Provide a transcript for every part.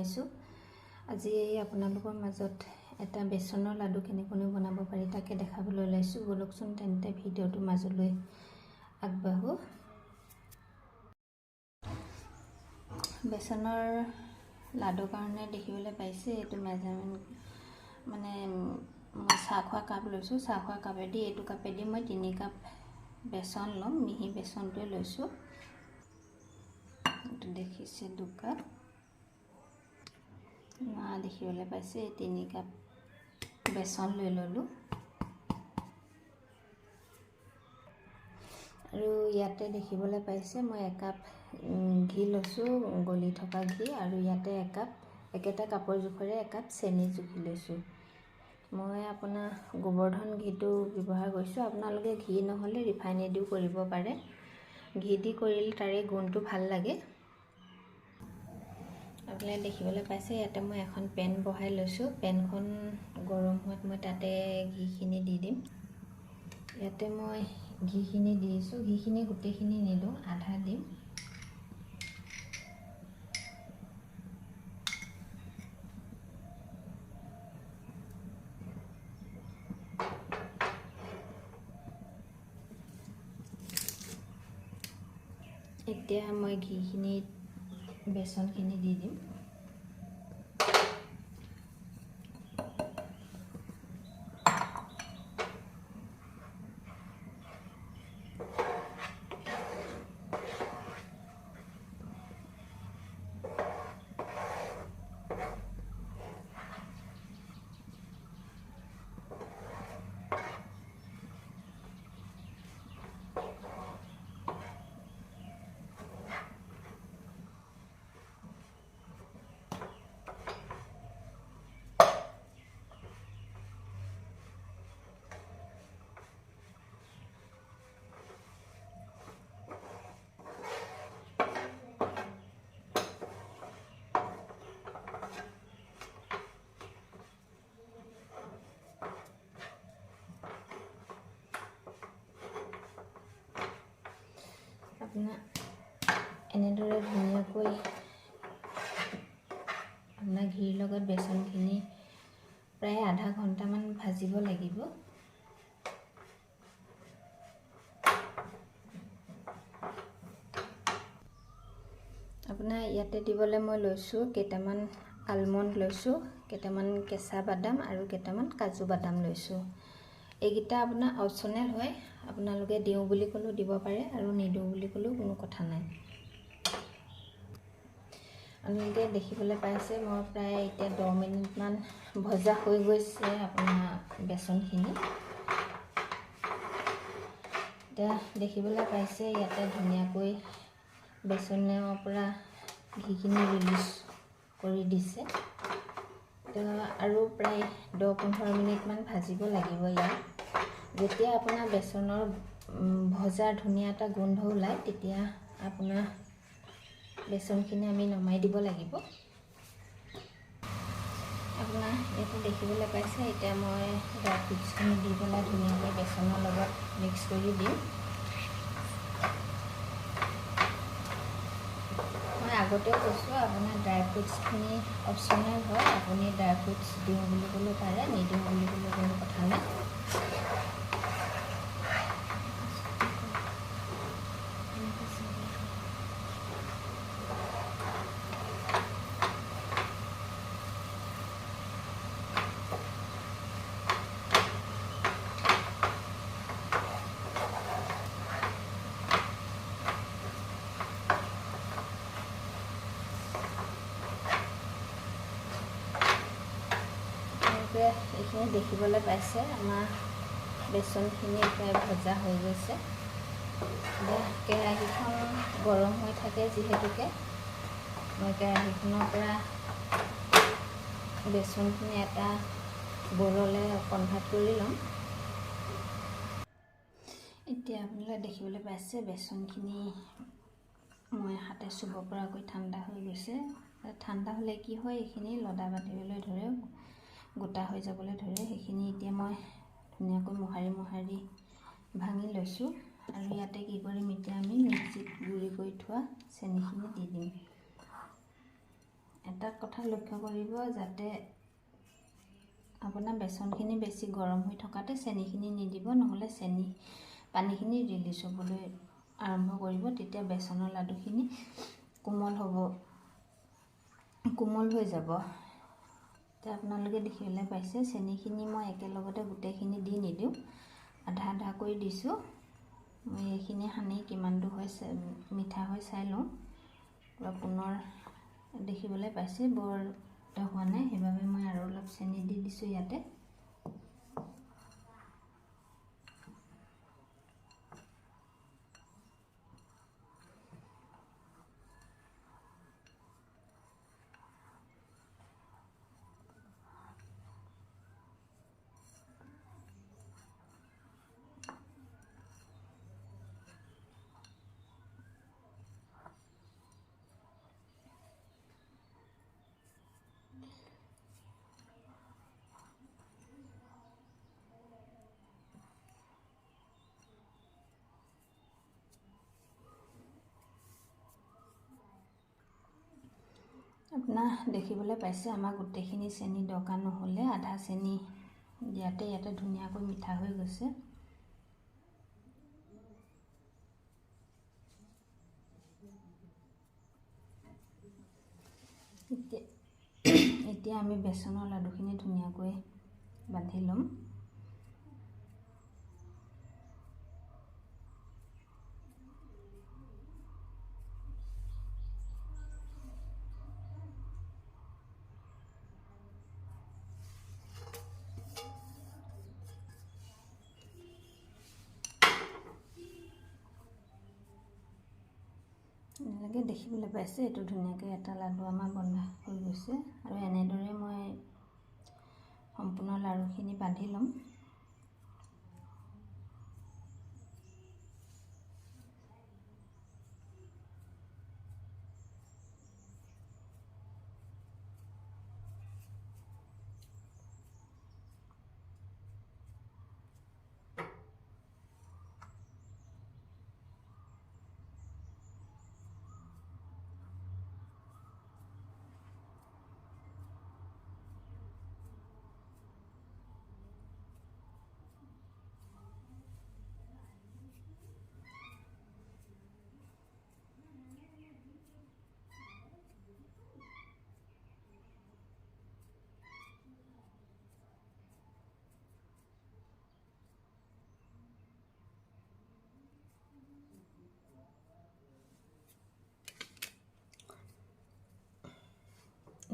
জনাইছোঁ। আজি আপোনালোকৰ মাজত এটা বেচনৰ লাডু কেনেকৈ বনাব পাৰি তাকে দেখাবলৈ ওলাইছোঁ। ব'লকচোন তেন্তে ভিডিঅ'টোৰ মাজলৈ আগবাঢ়ো। বেচনৰ লাডুৰ কাৰণে দেখিবলৈ পাইছে এইটো মেজাৰমেণ্ট, মানে মই চাহ খোৱা কাপ লৈছোঁ। চাহ খোৱা কাপেদি এইটো কাপেদি মই 3 কাপ বেচন ল'ম। মিহি বেচনটোৱে লৈছোঁ। এইটো দেখিছে 2 কাপ দেখিবলৈ পাইছে। এই 3 কাপ বেচন লৈ ল'লোঁ। আৰু ইয়াতে দেখিবলৈ পাইছে মই 1 কাপ ঘি লৈছোঁ, গলি থকা ঘি। আৰু ইয়াতে 1 কাপ, একেটা কাপৰ জোখৰে 1 কাপ চেনি জুখি লৈছোঁ। মই আপোনাৰ গোবৰ্ধন ঘিটো ব্যৱহাৰ কৰিছোঁ। আপোনালোকে ঘি নহ'লে ৰিফাইনেদিও কৰিব পাৰে। ঘি দি কৰিলে তাৰে গুণটো ভাল লাগে। আপোনালোকে দেখিবলৈ পাইছে ইয়াতে মই এখন পেন বহাই লৈছোঁ। পেনখন গৰম হোৱাত মই তাতে ঘিখিনি দি দিম। ইয়াতে মই ঘিখিনি দি দিছোঁ। ঘিখিনি গোটেইখিনি নিদিওঁ, আধা দিম। এতিয়া মই ঘিখিনিত বেচনখিনি দি দিম। আপোনাৰ এনেদৰে ধুনীয়াকৈ আপোনাৰ ঘিৰ লগত বেচনখিনি প্ৰায় আধা ঘণ্টামান ভাজিব লাগিব। আপোনাৰ ইয়াতে দিবলৈ মই লৈছোঁ কেইটামান আলমণ্ড লৈছোঁ, কেইটামান কেঁচা বাদাম আৰু কেইটামান কাজু বাদাম লৈছোঁ। এইকেইটা আপোনাৰ অপশ্যনেল হয়, আপোনালোকে দিওঁ বুলি ক'লেও দিব পাৰে আৰু নিদিওঁ বুলি ক'লেও কোনো কথা নাই। আপোনালোকে দেখিবলৈ পাইছে মই প্ৰায় এতিয়া 10 মিনিটমান ভজা হৈ গৈছে আপোনাৰ বেচনখিনি। এতিয়া দেখিবলৈ পাইছে ইয়াতে ধুনীয়াকৈ বেচনৰ পৰা ঘিখিনি ৰিলিজ কৰি দিছে। আৰু প্ৰায় 10-15 মিনিটমান ভাজিব লাগিব ইয়াক। যেতিয়া আপোনাৰ বেচনৰ ভজাৰ ধুনীয়া এটা গোন্ধ ওলায় তেতিয়া আপোনাৰ বেচনখিনি আমি নমাই দিব লাগিব। আপোনাৰ ইয়াতে দেখিবলৈ পাইছে এতিয়া মই ড্ৰাই ফ্ৰুটছখিনি দি পেলাই ধুনীয়াকৈ বেচনৰ লগত মিক্স কৰি দিম। মই আগতেও কৈছোঁ আপোনাৰ ড্ৰাই ফ্ৰুটছখিনি অপশ্যনেল হয়, আপুনি ড্ৰাই ফ্ৰুটছ দিওঁ বুলি ক'লেও পাৰে, নিদিওঁ বুলি ক'লেও কোনো কথা নাই। এইখিনি দেখিবলৈ পাইছে আমাৰ বেচনখিনি প্ৰায় ভজা হৈ গৈছে। কেৰাহীখন গৰম হৈ থাকে যিহেতুকে মই কেৰাহীখনৰ পৰা বেচনখিনি এটা ব'ললৈ কনভাৰ্ট কৰি ল'ম। এতিয়া আপোনালোকে দেখিবলৈ পাইছে বেচনখিনি মই হাতে চুব পৰাকৈ ঠাণ্ডা হৈ গৈছে। ঠাণ্ডা হ'লে কি হয়, এইখিনি লদা বান্ধিবলৈ ধৰে, গোটা হৈ যাবলৈ ধৰে। সেইখিনি এতিয়া মই ধুনীয়াকৈ মোহাৰি মোহাৰি ভাঙি লৈছোঁ। আৰু ইয়াতে কি কৰিম, এতিয়া আমি মিক্সিত গুড়ি কৰি থোৱা চেনিখিনি দি দিম। এটা কথা লক্ষ্য কৰিব যাতে আপোনাৰ বেচনখিনি বেছি গৰম হৈ থকাতে চেনিখিনি নিদিব, নহ'লে চেনি পানীখিনি ৰিলিজ হ'বলৈ আৰম্ভ কৰিব, তেতিয়া বেচনৰ লাডুখিনি কোমল হ'ব, কোমল হৈ যাব। এতিয়া আপোনালোকে দেখিবলৈ পাইছে চেনিখিনি মই একেলগতে গোটেইখিনি দি নিদিওঁ, আধা আধা কৰি দিছোঁ। মই এইখিনি সানি কিমানটো হয় মিঠা হৈ চাই লওঁ। পুনৰ দেখিবলৈ পাইছে বৰ হোৱা নাই, সেইবাবে মই আৰু অলপ চেনি দি দিছোঁ ইয়াতে। আপোনাৰ দেখিবলৈ পাইছে আমাৰ গোটেইখিনি চেনি দৰকাৰ নহ'লে, আধা চেনি দিয়াতে ইয়াতে ধুনীয়াকৈ মিঠা হৈ গৈছে। এতিয়া আমি বেচনৰ লাডুখিনি ধুনীয়াকৈ বান্ধি ল'ম। এনেকৈ দেখিবলৈ পাইছে এইটো ধুনীয়াকৈ এটা লাডু আমাৰ বন্ধা হৈ গৈছে। আৰু এনেদৰে মই সম্পূৰ্ণ লাড়ুখিনি বান্ধি ল'ম।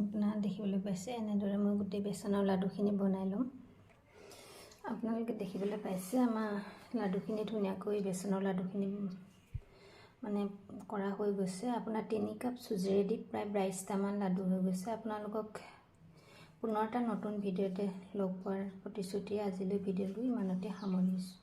আপোনাৰ দেখিবলৈ পাইছে এনেদৰে মই গোটেই বেচনৰ লাডুখিনি বনাই ল'ম। আপোনালোকে দেখিবলৈ পাইছে আমাৰ লাডুখিনি ধুনীয়াকৈ বেচনৰ লাডুখিনি মানে কৰা হৈ গৈছে। আপোনাৰ 3 কাপ চুজিৰে দি প্ৰায় 22টামান লাডু হৈ গৈছে। আপোনালোকক পুনৰ এটা নতুন ভিডিঅ'তে লগ পোৱাৰ প্ৰতিশ্ৰুতিৰে আজিলৈ ভিডিঅ'টো ইমানতে সামৰিছোঁ।